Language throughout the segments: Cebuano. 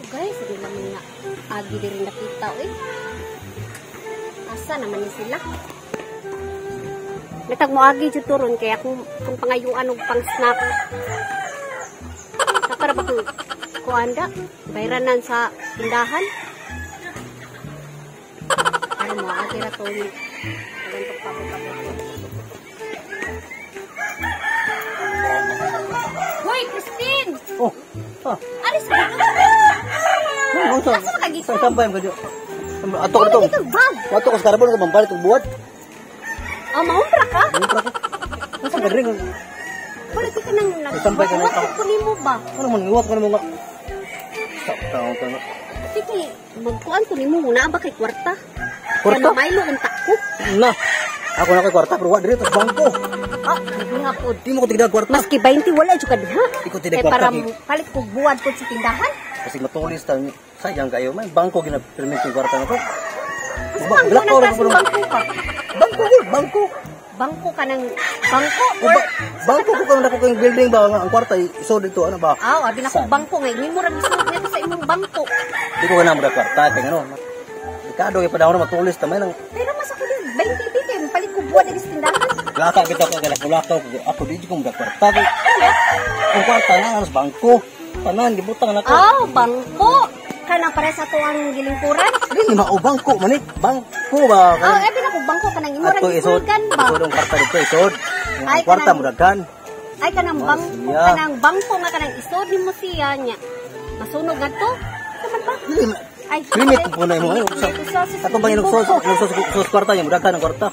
Guys, hindi naman nga agi di rin nakita, eh. Asa naman ni sila? Natag mo agi jud turon kaya kung pangayuan og pang snack. Sa para ba kung kuanda bayranan sa tindahan? Ano mo agi ra to ni. Ganto pa ko. Hoy, Christine! Oh. Ah. Alis ka dito. Ano sa? Asa ka gikan? Sa tambay mo kadyo. Ato ko to. Wala dito bag. Ato ko sa carbon ko mampalit og buhat. Oh, maumpra ka? Umpra ko. Asa ka rin? Wala ka nang nag. Sampay ka na ito. Ko nimo ba? Ano man ngiwat ko nimo nga. Sa tao ka nga. Sige, magkuan ko nimo na ba kay kwarta? Kwarta? Kaya mamaylo ang tako. Na. Ako na kay kwarta pero wa diri sa bangko. Ah, diha po. Di mo ko tigdag kwarta. Maski 20 wala jud ka diha. Di ko tigdag Kay kwarta. para palit ko buwad po sa tindahan. Kasi matulis ta sayang kayo may bangko gina-permit yung kwarta nako. Asa bangko ng klaseng bangko ka? Bangko ko, bangko. Bangko ka ng bangko O, or bangko ko karon dako kayong building ba nga ang kwarta isod dito ano ba? Aw, abi na ko Saan? bangko ngay nimo ra gisuot ngadto sa imong bangko. Di ko na mo kwarta kay ngano. Dekado kay panahon na matulis ta may nang Pero mas ako din 20 dito, palit ko buwad diri sa tindahan. laka kita ko kay kulakaw ko ako di ko mo kwarta kay ang kwarta nga sa bangko. Tanan gibutang nako. Aw, bangko. Kanang para sa tuang gilingkuran. Dili mao bangko man eh. Bangko ba? Aw, abi na ko bangko kanang imo ra Ato isod. gisulgan ba? Isod ang kwarta dito isod. Ay, Ang kwarta mo daghan. Ay kanang Oh, bangko, siya. kanang bangko nga kanang isod nimo siya nya. Masunog ngadto? Naman ba? Dili ma- Ay, Limit po na imo. Ato bang inugsos sos kwarta niya mo daghan ang kwarta.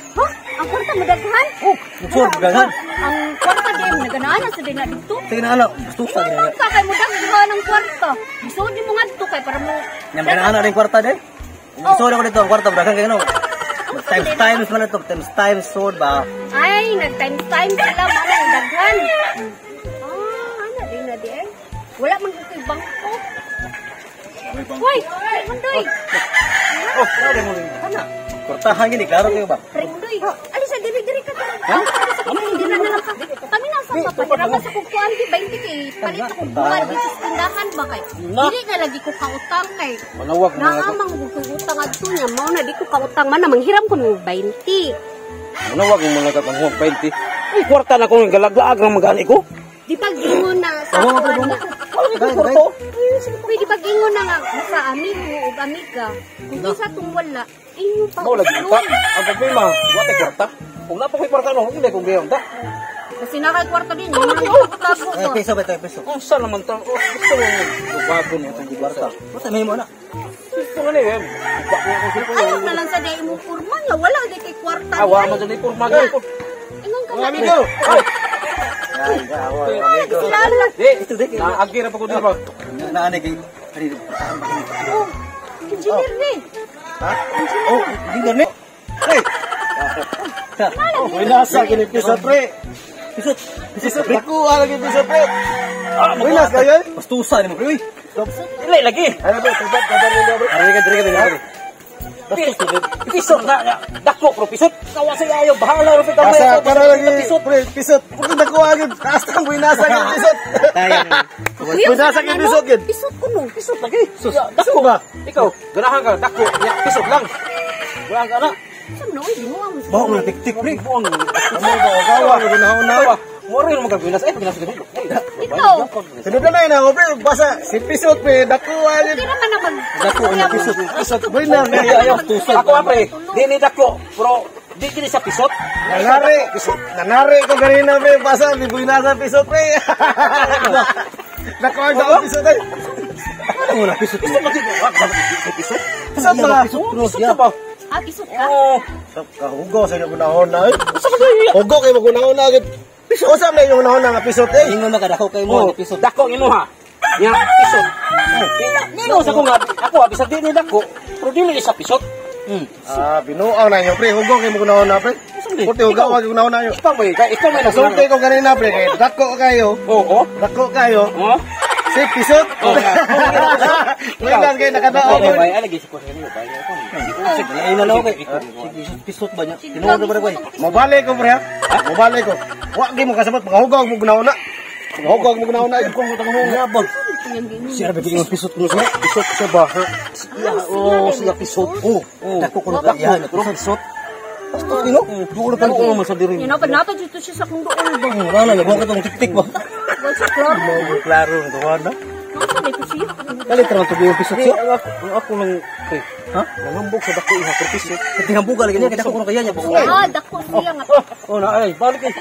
Ha? Ang kwarta madaghan? Oh, nugsod daghan. Ang kwarta di naganaan sa din na dito. Sige na ana, gusto sa Ingon gina. man ka kay mudaghan ang kwarta. Isod nimo ngadto kay para mo. Nya magana rin kwarta de. Oh. Isod ako dito ang kwarta daghan kay ano. Times times man ito, times times sod ba. Ay, nag times times sila mo ang daghan. Ah, ana din na di eh. Wala man ko kay bangko. Hoy, Mundoy. Oh, klaro mo rin. Ana. Kwartahan gini, klaro kayo ba? Rindoy. Ali sa diri diri ka. Ha? Diri na lang ka. Kami na sa papahiram sa kukuan di 20 kay palit ako buwan dito sa tindahan ba kay. Dili na lagi ko kautang kay. Manawag mo Naa mang utang adto niya mao na di ko kautang man na manghiram ko nimo 20. Manawag mo mga katang 20. Ay, kwarta na kong galaglaag ng magani ko. Di ba gingon na sa Oo, kuan na. Dai, dai. Pwede ba gingon na nga sa amigo ug amiga. Kung isa tong wala, inyo pa. Mao lagi ka. Ang problema, wa tay kwarta. Kung napa ko'y kwarta no, hindi kong gayon ta. Kasi na kay kwarta din, yun ang tago Ay, ko. piso ba tayo, piso? Unsa naman ta? Oh, gusto mo lubago niya itong Kwarta. Basta may mo na. Gusto nga ni eh. Lubago akong cellphone. Ayaw na lang sa day imong kurma nga wala di kay kwarta. Awa man dyan porma gyud. Ingon ka Mga na. amigo. Ay, Ay, awa, amigo. Sila lang. di. Ito, di. Naagi ra pa ko dito ba. Na ana kay ani Oh, engineer ni. Ha? Oh, hindi gani. Hey. Oh, winasa kini piso pre. Piso, piso pre. Dako lagi piso pre. Ah, Winas kayo? Pastusa nimo pre. Uy. Dili lagi. Ano ba? Tubat ka dali Ari ka diri ka diri. Piso na dako pro pisot. Kawa sa ayo bahala ra pa Asa para lagi pre pisot. Kung dako agad taas tang buinasa gyud pisot. Tayo. Buinasa gyud pisot gyud. Pisot ko no. Pisot lagi. Sus, dako ba? Ikaw, ganahan ka dako nya pisot lang. Wala ka na. Sa no, di mo ang Bawo na tik-tik pre. Buang. Amo ba kawa ginahon na. Moro yung magabinas. Ay, pagbinas ka dito. Ikaw. Sunod na na ako pre basa si pisot pre dako agad. Di naman na mag Dako ang pisot. Pisot buinar Ay, ayaw, ako pre, di ni dako, pero di kini sa pisot. Nanari, nanari ko ganina pre basa di buinasa pisot pre. Dako ang dako pisot ay. Ano na pisot? Pisot lagi. Wag, dapat pisot. Pisot ba? Pisot Pisot ka ba? Ah, pisot ka. Oo. Sa kahugo sa inyo gunahon na. Hugo kay mo gunahon na agad. Usa may yung gunahon na nga pisot eh. Ingon na ka dako kay mo Oh, pisot. Dako imo ha. Nya pisot. Nino sa ko nga ako bisag di ni dako, pero dili sa pisot. Ah, binuang na inyo pre. Hugo kay mo gunahon na pre. Puti hugo kay gunahon na inyo. Ikaw ba ikaw may Sulti ko ganina pre kay dako kayo. Oo. Dako kayo. Oo. Si pisot. Wala kay nakadaog. Ay, bay, lagi sa ko sa inyo, bay. Ay na lang kay. Pisot ba niya? Tinuod ba bay? Mobalik ko pre ha. Mobalik ko. Wa gi mo kasabot paghugaw mo gunahon na. Paghugaw mo gunahon na. Kung utang mo yabag. Siya ra ba pisot kuno siya? Pisot siya ba? Siya, oh, siya pisot. Oh, dako kuno ka iya, pero pisot. Basta ino, duol pa ko man sa diri. Yun, pag napad dito siya sa kung doon ba? Wala na, labaw ka tong tik-tik ba? Wala sa klaro. Mo klaro ng tuwan na. Nasa may ko siya. Kalit ra to yung pisot siya. Ako lang kay, ha? Nangambok sa dako iha pero pisot. Tinambuga lagi niya, kaya dako kuno kaya niya. Ah, dako siya nga. Oh, na ay, balik eh.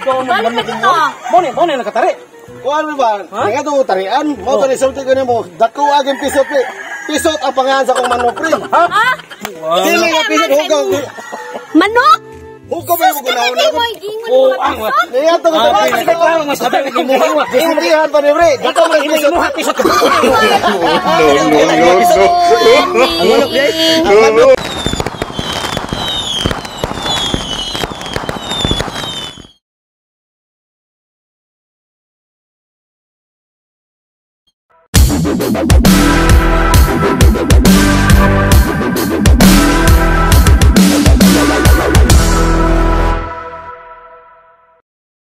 Balik na dito. Mo ni nakatari. Kuan mo ba? Nga to tarian. Mo to ni sulti ko nimo. Dako aging pisot pre. Pisot ang pangalan sa akong manok pre. Ha? Ah, Dili nga pisot hugaw. manok! Hugaw ba mo gunahon na? Kasi mo gingon Oh, mga ang pisot. Niya to ko sa Ah, klaro nga sabi ko mo. Gisultihan pa ni pre. Dako man pisot. Imuha pisot. No, no, no, no. Ang manok di ay. Ang manok.